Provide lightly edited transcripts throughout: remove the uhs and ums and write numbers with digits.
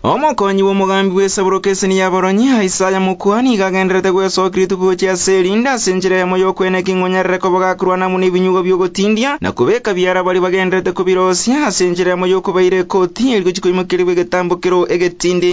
Omokonyi bw'omogambi bw'esaburokeseni ya Boronyi, Isaya Mokua, nigo agendererete gwesokia rituko gochia ase erinde ase enchera eyemo y'okweneka ing'o onyarere koba gakorwana amo nebinyugwa bi'ogotindia, na kobeka biara baria bagendererete kobirosia ase enchera eyemo y'okobaira ekoti erio gochia koimokerigwa egetambokero egetindi.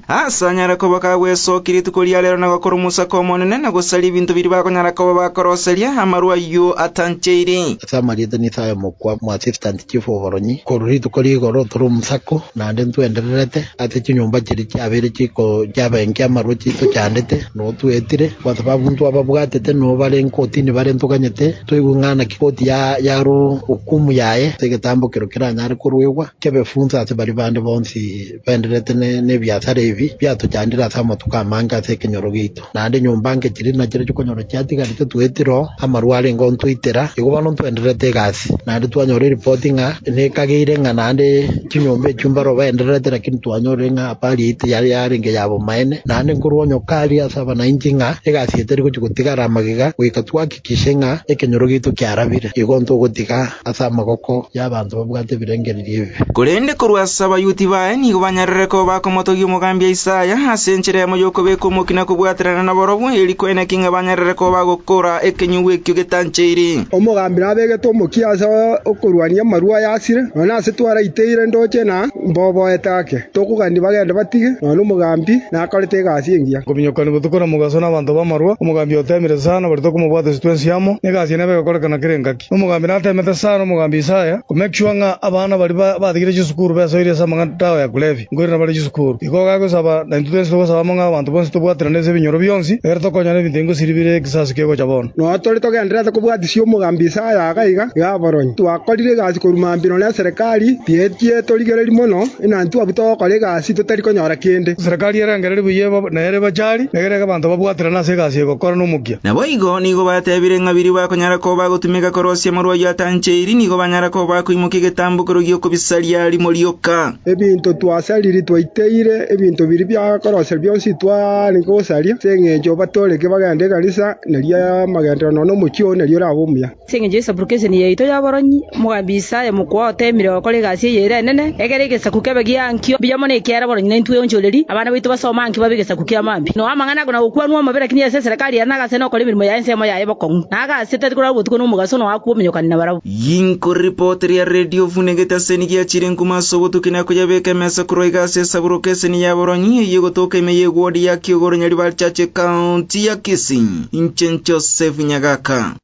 Ase anyare koba kagwesokia rituko ria rero na gokora omosako omonene na gosaria ebinto biria bakonyara koba bakoroseria amarwa ayio atancheiri. Ase amarieta n'Isaya Mokua, Omoassistant Chief o Boronyi, korwa rituko rigoro tore omosako, Naende ntwendererete ase chinyomba chiria chiabeire chiabenkia amarwa chitochandete, noo twetire, kwa sababu ntwababwatete, noo bare nkotini bare ntoganyete, toigwe ng'a naki koti yarure hukumu yaye, ase egetambo kero keranyare koruegwa, kebe funso ase baria bande bonsi baendererete nebiasara ebi biatochandire ase amatuko amange ase ekenyoro giaito. Naende nyomba nke chiria nachiria chikonyora chiatigarete twetire oo, amarwa arenge ontweitera, igo bono ntwendererete egasi. Naende twanyora eripoti ng'a nekageire ng'a naende chinyomba echio mbaro baendererete lakini twanyorire ng'a habari eye tiyari yarenge ya bomaene. Naende nkorwa onye okaria ase abanainchi ng'a egasi eye teri gochia gotigara amagega goika twahakikishe ng'a ekenyoro giaito kiarabire. Igo ntogotiga ase amaboko y'abanto babwate ebirengererio ebibe. Korende korwa ase Abayuti baye nigo banyarire koba bakomotogia omogambi Isaya ase enchera eyemo y'okobeka omokia na kobwaterana nabarobwo, erio koeneki ng'a banyarire koba bagokora ekenyugwa ekio getancheiri. Omogambi nabegete omokia ase okorwania amarwa ayasire, nonya nase twaraiteire ndoche na mboboete ake. Tokogania bagende batige, nonya omogambi nakorete egasi engiya. Kominyokania botuko na mogaso nabanto b'amarwa, omogambi oteemire sana, baria tokomobwata ase twensi amo, na egasi eye nebe egokorekana kera engaki. Omogambi nateemete sana omogambi Isaya ko make sure ng'a abana baria batigire chisukuru besoirie ase amang'ana dawa ya kulevya nkoirana bare chisukuru. Igo gagosaba na intwe twensi togosaba amo ng'a abanto bonsi tobwaterane ase ebinyoro bionsi egere tokonyane ebinto ebi ngosiri bire egesasu kegocha bono. Nonya tore togendererete kobwatisia omogambi Isaya iga iga, iga aboroni. Twakorire egasi korwa mambia nonya eserekari tietie torigereria mono, inantwe abwo togokora egasi totari konyora kende. Eserekari erengererie buya nere ebachari, egere abanto babwaterane ase egasi egokora nomokia. Naboigo nigo batebire ng'a biria bakonyara koba bagotumeka korosia amarwa ayio atancheiri, nigo banyara koba bakoimokia egetambokero gi'okobisaria rimo rioka. Ebinto twasariri twaiteire, ebinto biria biakoroseria bionsi twarenge gosaria, ase engencho batoreke bagende ekanisa, nario amagenderero nonya nomochie oo nario orabe omuya. Ase engencho y'esaburukeseni yaito y'oboronyi, omogambi Isaya omokwa oteemire gokora egasi eye ere enene, egere egesaku kebe giankio mbuya mono ekiagera boronyi naintwe tweonchorerie, abana baito basome ankio babe egesaku kia mambia. Noa amang'ana ako na gokwanwa omobe, lakini ase eserekari ere nagase nokora emeremo yaye ensemo yaye bokong'u, na agase tari korara botuko na omogaso noa akwo omenyokani nabarabwo. Ginkoriripoteria Radio Vunegete ase nigiachire nkuma ase obotuki na koyabeka emesa korwa iga ase esaburukeseni y'aboronyi eyio egotoka ime y'eward ya Kiogoro Nyaribari Church Ekaunti ya Kisii. Inche Joseph Nyagaka.